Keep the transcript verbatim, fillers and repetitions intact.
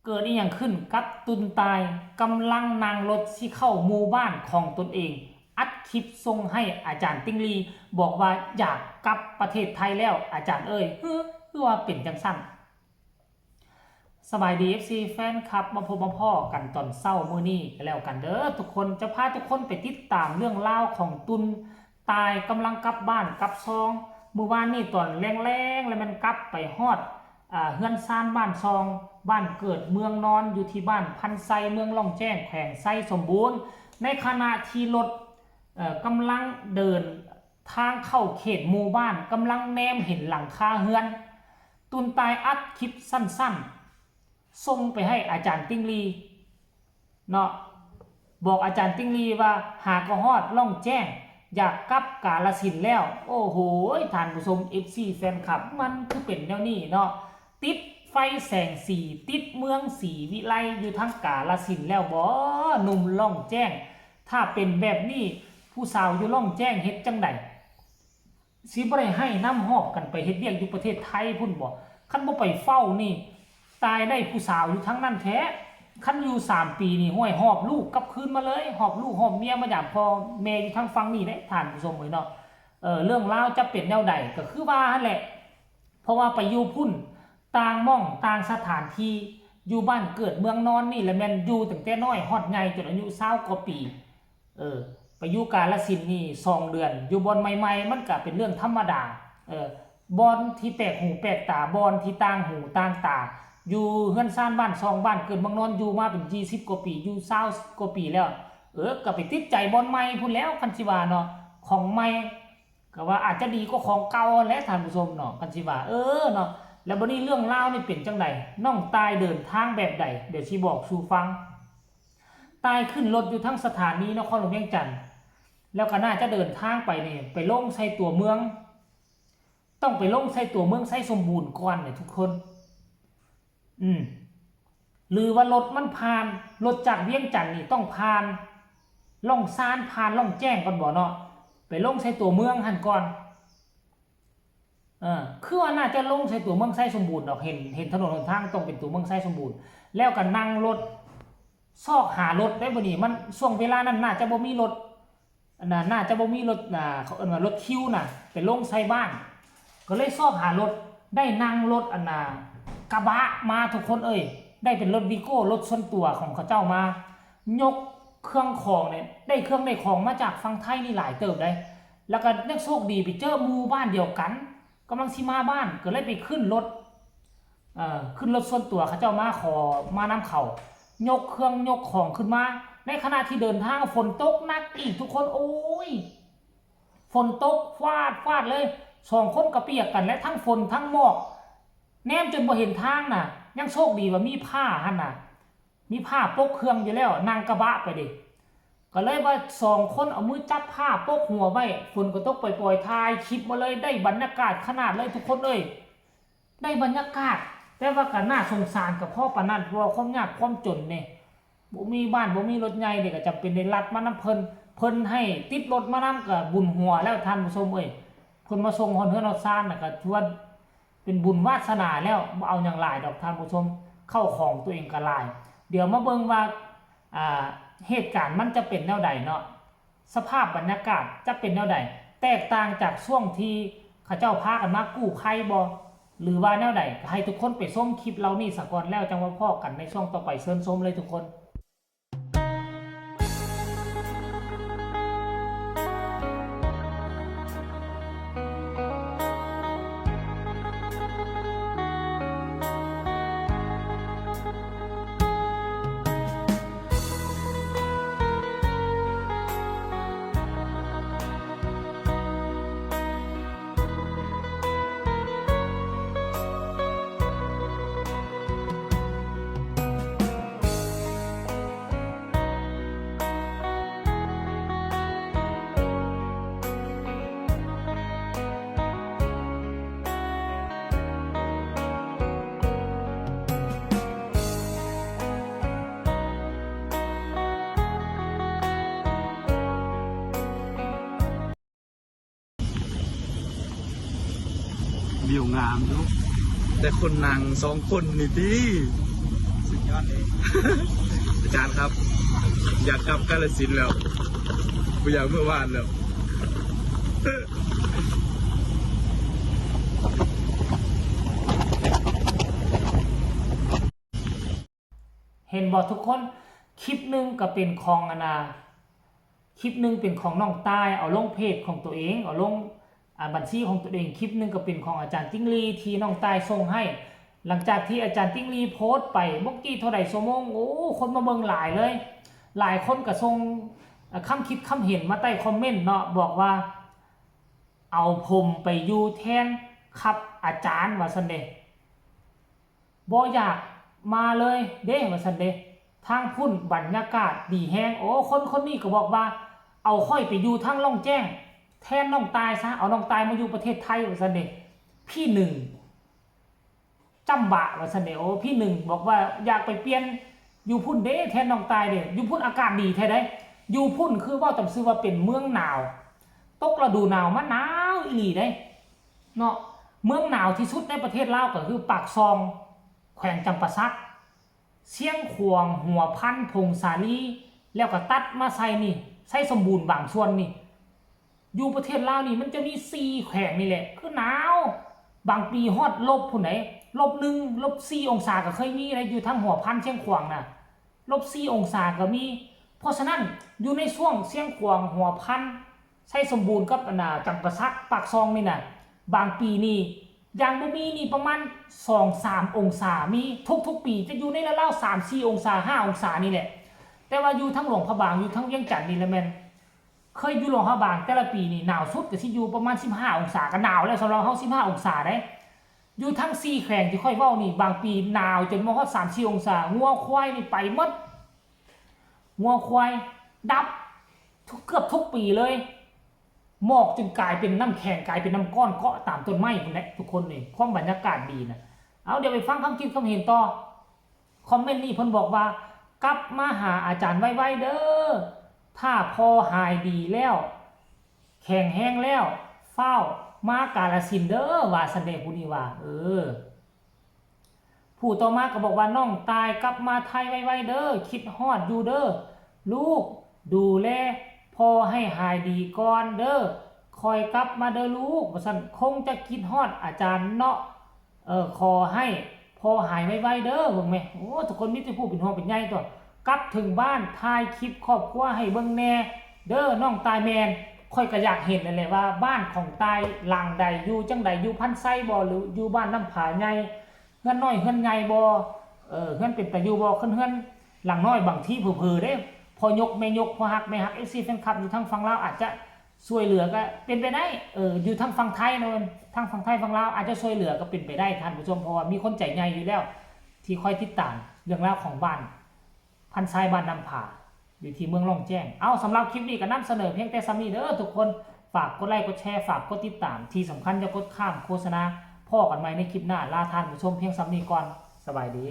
เกิดอีหยังขึ้นกับตุนตาย กำลังนั่งรถสิเข้าหมู่บ้านของตนเอง อัดคลิปส่งให้อาจารย์ติงลี บอกว่าอยากกลับประเทศไทยแล้ว อาจารย์เอ้ย เฮ้อ คือว่าเป็นจังซั่น สบายดี เอฟซี แฟนคลับ มาพบมาพ้อกันตอนเช้ามื้อนี้ก็แล้วกันเด้อทุกคน จะพาทุกคนไปติดตามเรื่องราวของตุนตายกำลังกลับบ้านกลับซอง มื้อวานนี้ตอนแลงๆ แล้วแม่นกลับไปฮอด อ่า เฮือนซานบ้านซอง บ้านเกิดเมืองนอน อยู่ที่บ้านพันไซ เมืองล่องแจ้ง แขวงไซสมบูรณ์ ในขณะที่รถ เอ่อ กำลังเดินทางเข้าเขตหมู่บ้าน กำลังแนมเห็นหลังคาเฮือน ตุนตายอัดคลิปสั้นๆ ส่งไปให้อาจารย์ติงลี เนาะ บอกอาจารย์ติงลีว่า หากะฮอดล่องแจ้ง อยากกลับกาฬสินธุ์แล้ว โอ้โห ท่านผู้ชม เอฟซี แฟนคลับ มันคือเป็นแนวนี้เนาะ ติดไฟแสงสี ติดเมืองศรีวิไลอยู่ทางกาฬสินธุ์แล้วบ่ หนุ่มล่องแจ้ง ถ้าเป็นแบบนี้ ผู้สาวอยู่ล่องแจ้งเฮ็ดจั่งใด สิบ่ได้ไห้นำ หอบกันไปเฮ็ดเวียกอยู่ประเทศไทยพุ้นบ่ คันบ่ไปเฝ้านี่ ตายได้ผู้สาวอยู่ทางนั้นแท้ คันอยู่สามปีนี่ ห้วย หอบลูกกลับคืนมาเลย หอบลูกหอบเมียมายามพ่อแม่อยู่ทางฝั่งนี้เด้ ท่านผู้ชมเอ้ยเนาะ เออ เรื่องราวจะเป็นแนวใดก็คือว่าหั่นแหละ เพราะว่าไปอยู่พุ้น ต่างหม่องต่างสถานที่ อยู่บ้านเกิดเมืองนอนนี่แหละแม่นอยู่ตั้งแต่น้อยฮอดใหญ่จนอายุซาวกว่าปี เออ ไปอยู่กาฬสินธุ์นี่สองเดือน อยู่บ่อนใหม่ๆ มันก็เป็นเรื่องธรรมดา เออ บ่อนที่แปลกหูแปลกตา บ่อนที่ต่างหูต่างตา อยู่เฮือนซานบ้านซอง บ้านเกิดเมืองนอน อยู่มาเป็นยี่สิบกว่าปี อยู่ซาวกว่าปีแล้ว เออ ก็ไปติดใจบ่อนใหม่พุ้นแล้ว คันสิว่าเนาะ ของใหม่ ก็ว่าอาจจะดีกว่าของเก่าแหละท่านผู้ชมเนาะ คันสิว่า เออเนาะ แล้วบัดนี้เรื่องราวนี่เป็นจั่งใด น้องตายเดินทางแบบใด เดี๋ยวสิบอกสู่ฟัง ตายขึ้นรถอยู่ทั้งสถานีนครหลวงเวียงจันทน์ แล้วก็น่าจะเดินทางไปนี่ ไปลงใส่ตัวเมือง ต้องไปลงใส่ตัวเมืองไซสมบูรณ์ก่อนเนี่ยทุกคน อืม หรือว่ารถมันผ่าน รถจากเวียงจันทน์นี่ต้องผ่านล่องซาน ผ่านล่องแจ้งก่อนบ่เนาะ ไปลงใส่ตัวเมืองหั่นก่อน เออ คือว่าน่าจะลงใส่ตัวเมืองไซสมบูรณ์ดอก เห็น เห็นถนนหนทางต้องเป็นตัวเมืองไซสมบูรณ์ แล้วก็นั่งรถ ซอกหารถได้บ่นี่ มันช่วงเวลานั้นน่าจะบ่มีรถ อันน่ะ น่าจะบ่มีรถ อ่า เขาเอิ้นว่ารถคิวน่ะ ไปลงใส่บ้าน ก็เลยซอกหารถ ได้นั่งรถอันน่ะ กระบะมาทุกคนเอ้ย ได้เป็นรถวีโก้ รถส่วนตัวของเขาเจ้ามา ยกเครื่องของเนี่ย ได้เครื่องได้ของมาจากฝั่งไทยนี่หลายเติบได้ แล้วก็ยังโชคดีไปเจอหมู่บ้านเดียวกัน กำลังสิมาบ้าน ก็เลยไปขึ้นรถ เอ่อ ขึ้นรถส่วนตัวเขาเจ้ามาขอมานำเขา ยกเครื่องยกของขึ้นมา ในขณะที่เดินทางฝนตกหนักอีกทุกคน โอ้ย ฝนตกฟาดฟาดเลย สองคนก็เปียกกัน และทั้งฝนทั้งหมอก แนมจนบ่เห็นทางน่ะ ยังโชคดีว่ามีผ้าหั่นน่ะ มีผ้าปกเครื่องอยู่แล้ว นั่งกระบะไปเด้ ก็เลยว่าสองคนเอามือจับผ้าปกหัวไว้ ฝนก็ตกปล่อยๆ ถ่ายคลิปมาเลย ได้บรรยากาศขนาดเลยทุกคนเอ้ย ได้บรรยากาศ แต่ว่าก็น่าสงสารกับพ่อปานนั้น เพราะว่าความยากความจนเนี่ย บ่มีบ้านบ่มีรถใหญ่เนี่ย ก็จำเป็นได้ลัดมานำเพิ่น เพิ่นให้ติดรถมานำก็บุญหัวแล้วท่านผู้ชมเอ้ย เพิ่นมาส่งฮอดเฮือนฮอดซานน่ะ ก็ถือว่าเป็นบุญวาสนาแล้ว บ่เอาหยังหลายดอกท่านผู้ชม เข้าของตัวเองก็หลาย เดี๋ยวมาเบิ่งว่า อ่า เหตุการณ์มันจะเป็นแนวใดเนาะ สภาพบรรยากาศจะเป็นแนวใด แตกต่างจากช่วงที่เขาเจ้าพากันมากู้ไข่บ่ หรือว่าแนวใด ก็ให้ทุกคนไปชมคลิปเหล่านี้ซะก่อน แล้วจั่งมาพ้อกันในช่วงต่อไป เชิญชมเลยทุกคน วิวงามอยู่ แต่คนนั่งสองคนนี่ติ สุด อาจารย์ครับ อยากกลับกาฬสินธุ์แล้ว บ่อยากเมือบ้านแล้ว เห็นบ่ทุกคน คลิปหนึ่งก็เป็นของอันนา คลิปหนึ่งเป็นของน้องตาย เอาลงเพจของตัวเอง เอาลงอ่าบัญชีของตัวเอง คลิปหนึ่งก็เป็นของอาจารย์ติ๊งลีที่น้องตายส่งให้ หลังจากที่อาจารย์ติ๊งลีโพสต์ไปเมื่อกี้เท่าใดชั่วโมง โอ้ คนมาเบิ่งหลายเลย หลายคนก็ส่งอ่าคำคิดคำเห็นมาใต้คอมเมนต์เนาะ บอกว่า เอาผมไปอยู่แทนครับอาจารย์ ว่าซั่นเด้ บ่อยากมาเลยเด้ ว่าซั่นเด้ ทางพุ้นบรรยากาศดีแฮง โอ้ คนคนนี้ก็บอกว่า เอาข้อยไปอยู่ทางล่องแจ้ง แทนน้องตายซะ เอาน้องตายมาอยู่ประเทศไทย ว่าซั่นเด้ พี่หนึ่ง จ้ำบะ ว่าซั่นเด้ โอ้ พี่หนึ่งบอกว่าอยากไปเปลี่ยนอยู่พุ้นเด้ แทนน้องตายเด้ อยู่พุ้นอากาศดีแท้ใด อยู่พุ้นคือเว้าตามซื่อว่าเป็นเมืองหนาว ตกฤดูหนาวมาหนาวอีหลีเด้ เนาะ เมืองหนาวที่สุดในประเทศลาวก็คือปากซอง แขวงจำปาสัก เชียงขวาง หัวพัน ผงสาลี แล้วก็ตัดมาใส่นี่ ไชสมบูรณ์บางส่วนนี่ อยู่ประเทศลาวนี่มันจะมีสี่แขวงนี่แหละ คือหนาว บางปีฮอดลบพุ้นได๋ ลบหนึ่ง ลบสี่องศาก็เคยมีนะ อยู่ทางหัวพัน เชียงขวางน่ะ ลบสี่องศาก็มี เพราะฉะนั้นอยู่ในช่วงเชียงขวาง หัวพัน ไชสมบูรณ์กับอันน่ะจำปาสัก ปากซองนี่น่ะ บางปีนี่ยังบ่มีนี่ประมาณสองสามองศา มีทุกๆปีจะอยู่ในราวๆสามสี่องศา ห้าองศานี่แหละ แต่ว่าอยู่ทางหลวงพระบาง อยู่ทางเวียงจันทน์นี่แหละแม่น เคยอยู่หลวงพระบางแต่ละปีนี่หนาวสุดก็สิอยู่ประมาณสิบห้าองศา ก็หนาวแล้วสำหรับเฮา สิบห้าองศาเด้ อยู่ทั้งสี่แขวงที่ข้อยเว้านี่ บางปีหนาวจนบ่ฮอดสามสี่องศา งัวควายนี่ไปหมด งัวควายดับทุก เกือบทุกปีเลย หมอกจนกลายเป็นน้ำแข็ง กลายเป็นน้ำก้อนเกาะตามต้นไม้พุ้นแหละทุกคนนี่ ความบรรยากาศดีนะ เอา เดี๋ยวไปฟังคำคิดคำเห็นต่อ คอมเมนต์นี้เพิ่นบอกว่า กลับมาหาอาจารย์ไวๆเด้อ ถ้าพ่อหายดีแล้ว แข็งแฮงแล้ว ฟ้าวมากาฬสินธุ์เด้อ ว่าซั่นเด้ ผู้นี้ว่า เออ ผู้ต่อมาก็บอกว่า น้องตายกลับมาไทยไวๆเด้อ คิดฮอดอยู่เด้อ ลูก ดูแลพ่อให้หายดีก่อนเด้อ ค่อยกลับมาเด้อลูก ว่าซั่น คงจะคิดฮอดอาจารย์เนาะ เออ ขอให้พ่อหายไวๆเด้อ เบิ่งแม่ โอ้ ทุกคนมีแต่ผู้เป็นห่วงเป็นใยตั๊ว กลับถึงบ้านถ่ายคลิปครอบครัวให้เบิ่งแน่เด้อ น้องตายแม่น ข้อยก็อยากเห็นนั่นแหละว่าบ้านของตายหลังใด อยู่จั่งใด อยู่พันไซบ่ หรืออยู่บ้านน้ำผาใหญ่ เฮือนน้อยเฮือนใหญ่บ่ เออ เฮือนเป็นตาอยู่บ่ คันเฮือนหลังน้อย บางทีเผลอๆเด้ พ่อยกแม่ยก พ่อฮักแม่ฮัก เอฟซี แฟนคลับอยู่ทางฝั่งลาวอาจจะ ช่วยเหลือก็เป็นไปได้ เออ อยู่ทางฝั่งไทยเนาะ ทางฝั่งไทยฝั่งลาวอาจจะช่วยเหลือก็เป็นไปได้ท่านผู้ชม เพราะว่ามีคนใจใหญ่อยู่แล้ว ที่คอยติดตามเรื่องราวของบ้านพันไซบ้านน้ำผา อยู่ที่เมืองล่องแจ้ง เอา สำหรับคลิปนี้ก็นำเสนอเพียงแต่ส่ำนี้เด้อทุกคน ฝากกดไลค์กดแชร์ ฝากกดติดตาม ที่สำคัญอย่ากดข้ามโฆษณา พ้อกันใหม่ในคลิปหน้า ลาท่านผู้ชมเพียงส่ำนี้ก่อน สบายดี